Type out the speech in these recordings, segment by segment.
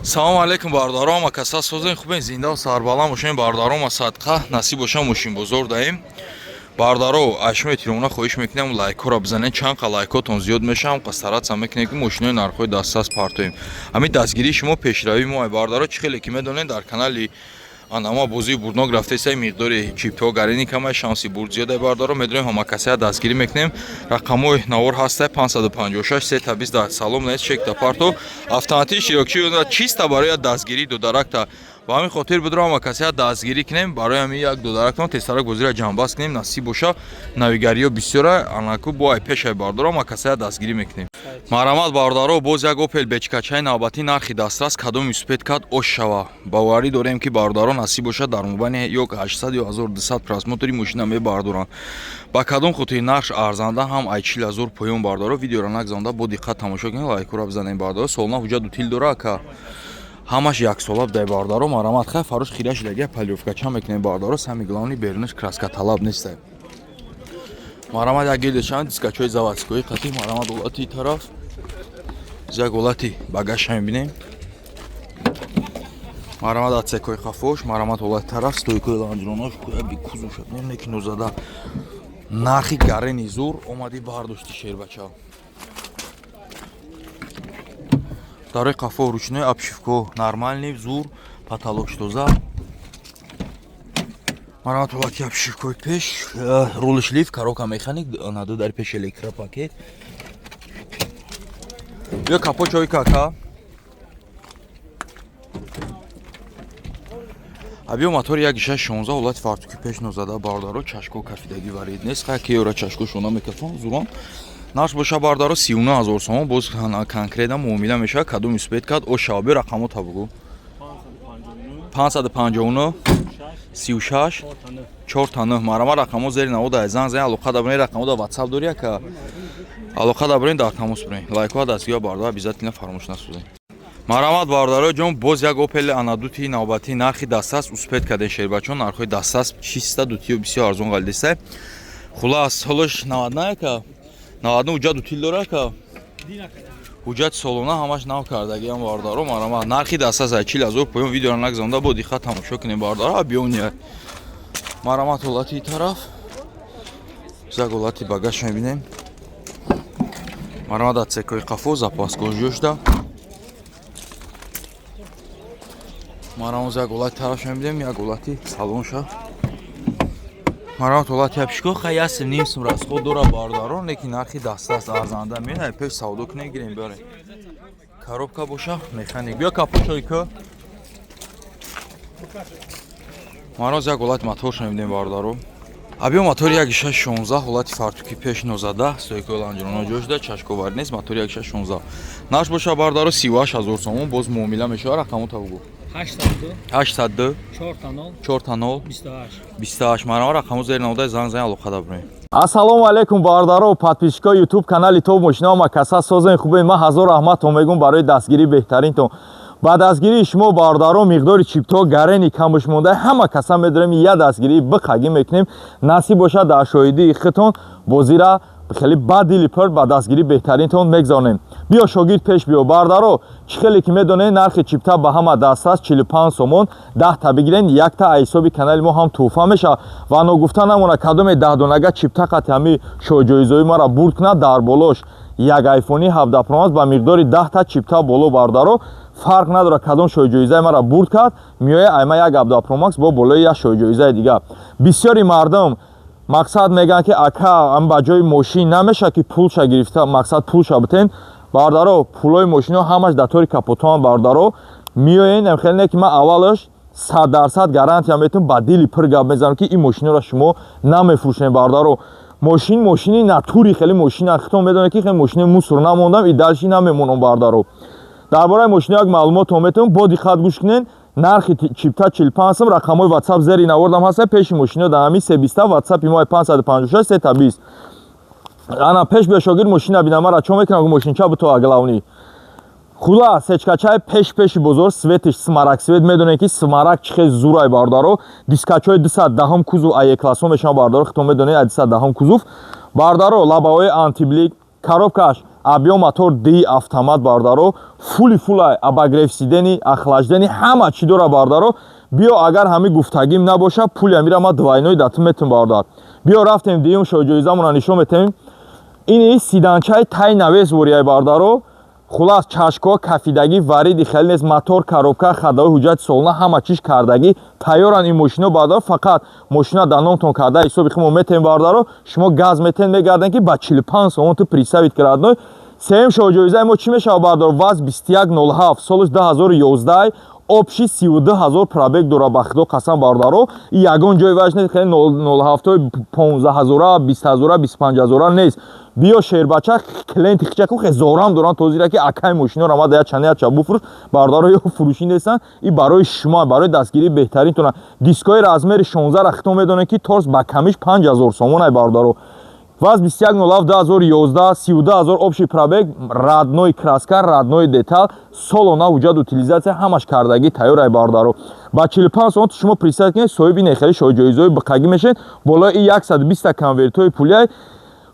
Салому алейкум, бародаром, акаса созен, хубен, зинда сарбаланд бошем, бародаром, садқа насиб боша. Мошинбозор даем, бародаро. Аз шумо эҳтиромона хоҳиш мекунем, лайкҳоро бизанед. Чанд қа лайкотон зиёд мешавам, қа стараться мекунем, ки мошинои нархҳои дастрас партоем. Ҳамин дастгирии шумо пешравии мо, бародаро. Чӣ хеле ки медонед, дар канали анама бозии бурднок рафтеса, миқдори чипҳо гарини камай, шанси бурд зиёда, бародаро. Медонем, ҳама касеа дастгирӣ мекунем. Рақамҳои навор ҳаста: 556 сета 20 да. Салом нест, чекта парто, автоматии широкчи чиста барои дастгирии дударакта. Ба ҳамин хотир бидро, ҳама касеа дастгирӣ кунем. Барои ҳамин як дударактон тезтарак бозиро ҷамъбаст кунем. Насиб боша, навигариҳо бисёра, анаку бо ай пешай, бародаро, ҳама касеа дастгирӣ мекунем. Марҳамат, бародаро, боз як Опел бечкачаи навбатӣ, нархи дастрас. Кадом успеть кад, ош шава. Боварӣ дорем, ки бародаро, насиб бошад, дар мобайни ё 800 ё 1200 просмотри мошина мебардоранд. Ба кадом хотири нарх арзанда ҳам ай 40 ҳазор поён, бародаро. Видеоро нагзанда, бо диққат тамошо кунед, лайкура бизанем, бародаро. Солона ҳуҷҷат утил дора, ака, ҳамаш яксола будай, бародаро. Марҳамат, хай, фарош хира шудагия, полировкача мекунем, бародаро. Самый главный, берунаш краскаталаб нестай. Марҳамат, як гелечан, дискачои заводской қати. Марҳамат, ҳолати тараф, як ҳолати багажа мебинем. Марҳамат, отсекои қафош. Марҳамат, ҳолати тараф, стойкои лонжеронош би кузуша неки нозада. Нархи гарени зур омадӣ, бардошти, шербача. Дарои қафо ручной, обшивко нормальный, зур, потолок тоза. Марҳамат, ҳолати обшивкои пеш, рулиш лифт, коробка механик, наду дар пеш электропакет. Биё, капот чой кака. Абиё, мотори 1.6 16, ҳолати фартуки пеш нозада, бародаро. Чашко кафидагӣ варид нест, хай, кеёра чашко шона мекафон зурон. Нарх боша, бародаро, 39 ҳазор сомон. Боз конкретно муомила мешавад. Кадом успеть кард, о шава. Биё, рақамота бугӯ: 559 36 4 9. Марама, рақамо зери навода. Занг зан, алоқа дабурен. Рақамо да ватсап дори, ака, алоқа дабурен, дар тамос бурен. Лайкҳоа дастгиҳо, бародаро, обязательно фаромӯш насозед. Марҳамат, бародаро ҷон, боз як Опел анадути навбатӣ, нархи дастрас. Успеть кардем, шербачон, нархҳои дастрас, чиста дутиё бисёр арзон ғалидеста. Хулас, солаш 99, ака, 99. Ҳуҷҷат утил дора, ака, ҳуҷҷати солона ҳамаш нав кардагиам, бародаро. Марҳамат, нархи дастрас ай 40 ҳазор поён. Видеоро нагзонда, бо диққат тамошо кунем, бародаро. Биёни. Марҳамат, ҳолати тараф, як ҳолати багаж мебинем. Марҳамат, отсекои қафо, запаскош ҷошда. Марҳамат, як ҳолати тараф мебинем, як ҳолати салонша. Марҳамат, ҳолати апшко. Хай, ясим нимсим расход дора, бародарон, лекин нархи дастрас, арзанда. Меояй, пеш савдо кунем, гирем, биёрем. Коробка боша механик. Биё, капот чойка. Марҳамат, як ҳолати моторша мебинем, бародаро. Абиё, мотори 1.6 16, ҳолати фартуки пеш нозада, стойкои лонжероно ҷошда, чашковари нест. Мотори 1.6 16, нарх боша, бародаро, 38 ҳазор сомон. Боз муомила мешавад. Рақамота бугӯ: 802 4 0 28. Марҳамат, рақамо зери навода. Занг зан, алоқада бурем. Ассалому алайкум, бародаро, подписчикои ютуб канали Топ мошинао. Ма каса созен, хубе. Ман ҳазор раҳматон мегӯм барои дастгирии беҳтаринтон. Ба дастгирии шумо, бародаро, миқдори чиптҳо гарени камуш монда. Ҳама каса медорем, я дастгирии биқагӣ мекунем. Насиб бошад, дар шоҳидии худтон бозира хеле бадили пир ба дастгирии беҳтаринтон мегзаронем. Биё, шогирд, пеш биё. Бардаро, чӣ хеле ки медонед, нархи чипта ба ҳама дастрас, 45 сомон. 10-та бигирен, якта аз ҳисоби канали мо ҳам тӯҳфа мешавад. Ва ногуфта намонад, кадоме 10 донага чипта қати ҳами шоҳҷоизои мара бурд кунад, дар болош як айфони 17 промас ба миқдори 10-та чипта боло. Бардаро, фарқ надорад, кадом шоҳҷоизаи мара бурд кард, меояд айма як 17 промакс бо болои як шоҳҷоизаи дигар. Бисёри мардум мақсад мегӯянд, ки ака, ам ба ҷои мошин намешавад, ки пулша гирифта, мақсад, пулша битен. Бародаро, пулои мошино ҳамаш дар тори капотоан. Бародаро, меоен, хеле не, ки ман аввалаш 100% гарантия метавон, ба дили пир гап мезанам, ки ин мошиноро шумо намефурӯшем. Бародаро, мошин мошини натури, хеле мошина хитон медонед, ки хеле мошини мусор намондам и дальше намемонам. Бародаро, дар бораи мошино як маълумотон метавон, бо диққат гӯш кунед. Нархи чипта 45 сом. Рақамҳои ватсап зери навордам ҳаста. Пеши мошино дар ҳамин себиста, ватсапи мо 556 сета 20. Ана, пеш биё, шогирд, мошина бина. Мара чо мекунам, мошинча буту главный. Хулас, сечкачаи пеш, пеши бозор, светиш смарагд цвет. Медонед, ки смарагд чӣ хел зурай, бародаро. Дискачои 210-ум кузов, ае классо мешаванд, бародаро, хитон медонед, 210-ум кузов, бародаро. Лобовои антиблик, коробкаш. Объём мотор ди автомат, бародаро, фули фулай, обогрев сидений, охлаждение, ҳама чӣ дора, бародаро. Биё, агар ҳами гуфтагим набоша, пули амира ма двойной дату метум, бародар. Биё, рафтем, дуюм шоҳҷоизамона нишон метем. Ини седанчаи тай навес ворияй, бародаро. Хулас, чашкҳо кафидагӣ, вариди хеле нест, мотор, коробка, ходовой, ҳуҷҷати солона ҳама чиз кардагӣ, тайёранд ин мошино, бародаро. Фақат мошина дар номтон карда, ҳисоби хумо метем, бародаро. Шумо газ метен, мегарден, ки ба 45 сомон ту представить кардной. Сеюм шоҳҷоизаи мо чӣ мешавад, бародаро? ВАЗ 2107, солиш 2011, общий 32 ҳазор пробег дора. Ба худо қасам, бародаро, и ягон ҷои ваш нест, хеле 07 15 ҳазора, 20 ҳазора, 25 ҳазора нест. Биё, шербача, клиенти хичаку хезорам доранд тозира, ки акай мошиноро ма да чанд яча буфурӯш, бародаро. Ё фурӯшӣ нестанд, и барои шумо, барои дастгирии беҳтаринтона. Дискои размери 16 ра хитон медонед, ки торс ба камиш 5000 сомонай, бародаро. ВАЗ 2107 2011, 32 ҳазор общий пробег, родной краска, родной деталь, солона ҳуҷҷат, утилизация ҳамаш кардагӣ, тайёрай, бародаро. Ба 45 сомон шумо представить кунед, соҳиби нехели шоҳҷоизҳои биқагӣ мешавед. Болои и 120 конвертҳои пулиай.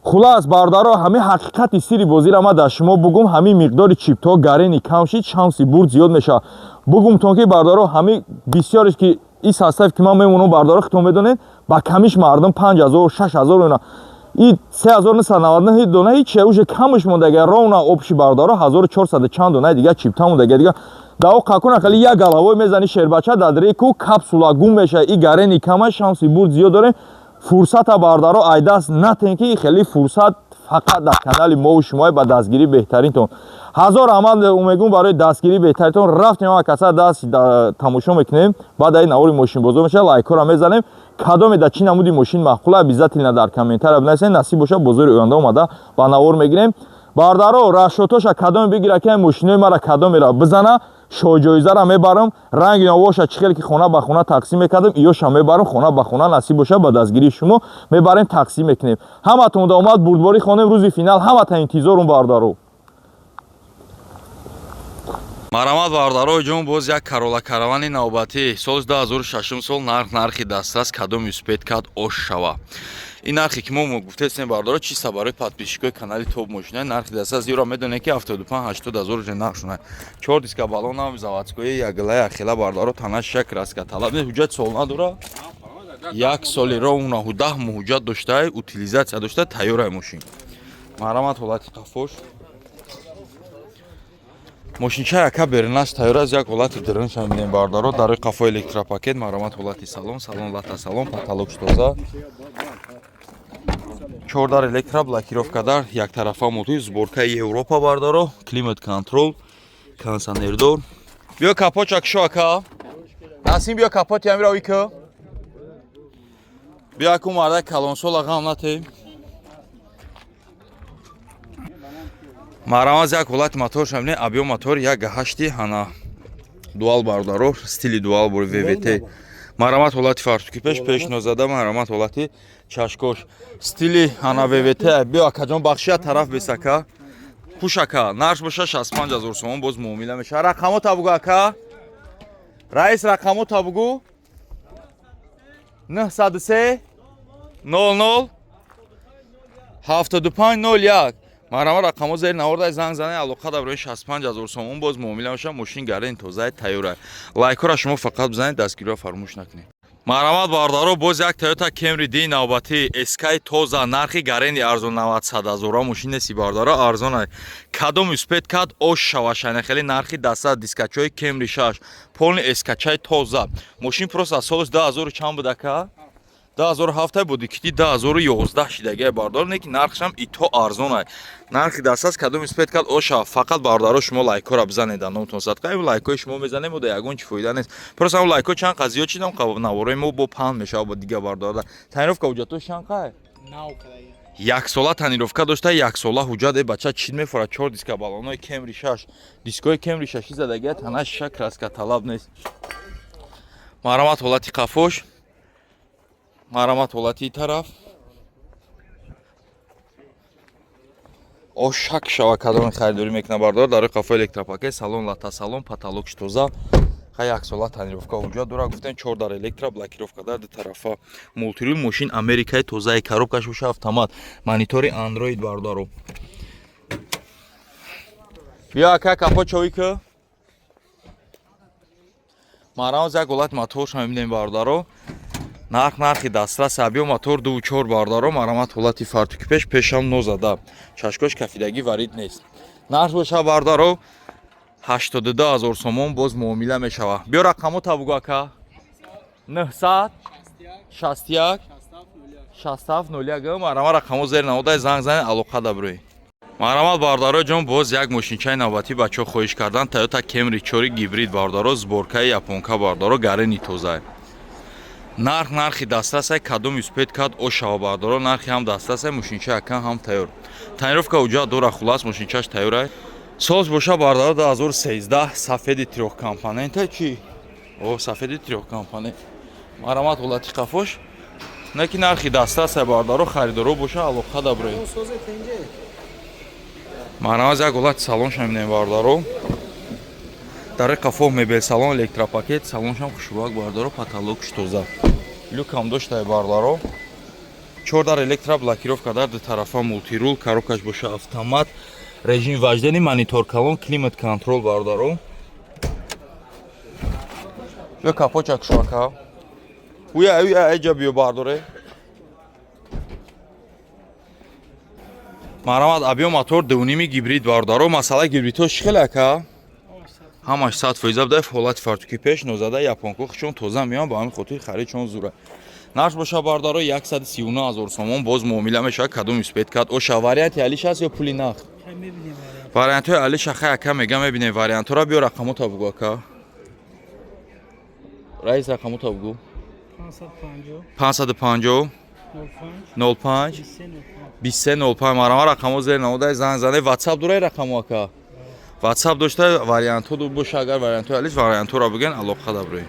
Хулас, бародаро, ҳамин ҳақиқати сири бозиро ма дар шумо бугум: ҳамин миқдори чиптҳо гарени кам шид, шанси бурд зиёд мешавад. Бугумтон, ки, бародаро, ҳамин бисёреш ки и состав ки ман мемонам, бародаро, хитон медонед, ба камиш мардум 5000, 6000 ина, и 3999 дона ҳиче уже камш мондага, ровно общий, бародаро, 1400 чанд дона дига чипта мондага. Дига дао қакуна хали як головой мезани, шербача, дадреку капсула гум мешава. И гарени кама, шанси бурд зиёд дорем. Фурсата, бародаро, айдаст натен, ки хеле фурсат фақат дар канали мову шумои. Ба дастгирии беҳтаринтон ҳазор раҳмат мегӯм, барои дастгирии беҳтаринтон. Рафтем, ама каса даст тамошо мекунем. Баъд аи навори мошинбозор мешава, лайкҳоро мезанем. Кадоме да чӣ намуди мошин маъқула, обязательно дар комментария бинависед. Насиб боша, бозори оянда омада ба навор мегирем, бародаро. Расчётоша кадоме бигира, ки мошинои мара кадомеро бизана, шоҳҷоизара мебарам. Ранги навоша чӣ хеле ки хона ба хона тақсим мекардам, иёша мебарам хона ба хона. Насиб боша, ба дастгирии шумо мебарем, тақсим мекунем. Ҳаматон да омад, бурдборӣ хонем. Рӯзи финал ҳамата интизорум, бародаро. Марҳамат, бародарои ҷон, боз як Карола Каравани навбатӣ, соли 2006 сол, нарх нархи дастрас. Кадом успеть кард, ош шава. Ин нархе ки мо гуфтесем, бародаро, чиста барои подписчикои канали Топ мошина, нархи дастрас. Ёро медонед, ки 75 80 ҳазор уже нарх шуна. Чор диска балона, заводской, ягла яхела, бародаро, танаш як краска талаб не, ҳуҷҷат сол надора, як соли ровно 10 моҳ ҳуҷҷат доштай, утилизация дошта, тайёрай мошин. Марҳамат, ҳолати қафош. Мошинча яка беринаш тайёр аст, як ҳолати диринша мебинем, бародаро. Дарои қафо электропакет. Марҳамат, ҳолати салон. Салон лата салон, потолок тоза, чордар электро, блокировкадар, яктарафа мотори, сборкаи Европа, бардаро, климат контроль, кондиционердор. Биё, капот кушо, ака Насим, биё, капоти амира ика биё, аку марда калонсола ғам натем. Марҳамат, як ҳолати моторша мебинем. Объём мотор як ҳашти, ҳана дуал, бародаро, стили дуал бори ВВТ. Марҳамат, ҳолати фартуки пеш, пеш нозада. Марҳамат, ҳолати чашкош, стили ҳана ВВТ. Биё, акаҷон, бахшия тараф бесака пуш, ака. Нарх боша 65 ҳазор сомон, боз муомила мешава. Рақамота бугу, ака раис, рақамота бугу. 903 00 75 01. Марҳамат, рақамҳо зери наворда, занг занед, алоқа дар барои 65 ҳазор сомон, боз муомила мешавад. Мошин гарен, тозаи, тайёра. Лайкҳоро шумо фақат бизанед, дастгириро фаромӯш накунед. Марҳамат, бародаро, боз як Toyota Camry D навбатӣ, SK, тоза, нархи гарени арзон, 90 ҳазора мошин неси, бародаро, арзон. Кадом успеть кард, ош шавашана, хеле нархи дастад. Дискачои Camry 6, полный СКчаи тоза. Мошин просто аз солиш 2000 чанд буд, ака? 2007 буди, кити 2011 шидагия, бардор, не ки нархшам ито арзон, нархи дастас. Кадом успеть кард, оша. Фақат, бародаро, шумо лайкҳоро бизанед, номтон садқа. Лайкҳои шумо мезанем, ода ягон чи фоида нест. Просто ҳам лайкҳо чанд қа зиёд шидам, наворои мо бо панд мешава бо дига бардорда. Тонировка, ҳуҷҷатош чанд қай? Яксола тонировка дошта, яксола ҳуҷҷат. Э, бача, чӣ мефорад? Чор диска балонои Кемри 6, дискои Кемри 6 задагия, тана шиша, краска талаб нест. Марҳамат, ҳолати қафош. Марҳамат, ҳолати тараф. Ошак шава, кадоми харидорӣ мекунад, бардор. Дарои қафо электропакет, салон лата салон, потолокш тоза. Ха, яксола тонировка, ҳуҷҷат дора, гуфтем, чор дар электро, блокировка дар ду тарафа, мултирул. Мошин америкаи тозаи, коробкаш боша автомат, монитори андроид, бародаро. Биё, ака, капо човӣ ку. Марамоз як ҳолати моторша мебинем, бародаро. Нарх нархи дастрас. Объём мотор 2,4, бародаро. Марамат, ҳолати фартуки пеш, пешам нозада, чашкош кафидагӣ, варид нест. Нарх боша, бародаро, 82 ҳазор сомон, боз муомила мешава. Биё, рақамота бугу, ака. 961 67 01. Марама, рақамо зер наводай, занг занед, алоқа дабрӯй. Марҳамат, бародаро ҷон, боз як мошинчаи навбатӣ бачаҳо хоҳиш кардан. Тойота Кемри 4 гибрид, бародаро, сборкаи японка, бародаро, гарени тоза. Нарх нархи дастрасай, кадом успеть кад ошава, бародаро. Нархи ҳам дастрасай, мошинча якан ҳам тайёр, тонировка уҷа дора. Хулас, мошинчаш тайёрай. Соз боша, бародаро, 2013, сафеди трёхкомпонента чи о, сафеди трёхкомпонент. Марҳамат, ҳолати қафош. Не ки нархи дастрасай, бародаро, харидоро боша, алоқа даброед. Марҳамат, як ҳолати салонша мебинем, бародаро. Дар қафо мебел салон, электропакет, салоншам хушрӯак, бародаро, потолокш тоза, люкам доштай, бародаро. Чор дар электроблокировка, дар ду тарафа мультируль, коробкаш боша автомат, режим вождения, монитор калон, климат контроль, бародаро. Биё, капоча кушоака. Уя, уя, эҷа биё, бардоре. Марҳамат, объём мотор 2,5, гибрид, бародаро. Масъалаи гибридҳо чӣ хеле, ака? Ҳамаш 100% буда. Ҳолати фартуки пеш нозада, японко чон тоза меоян, ба ҳамин хотир харид чон зура. Нарх боша, бародаро, 139 ҳазор сомон, боз муомила мешавад, кадом успеть кард оша. Варианти алиш аст ё пули нақд? Вариантҳои алиша хай, ака мега, мебинем вариантҳоро. Биё, рақамота бугу, ака раис, рақамота бугу. 550 05 23 05. Марама, рақамо зер намудай, занг зане. Ватсап дорай рақамо, ака? Ватсап дошта, вариантҳо боша. Агар вариантҳои алиш, вариантҳоро бигӯен, алоқа даброем.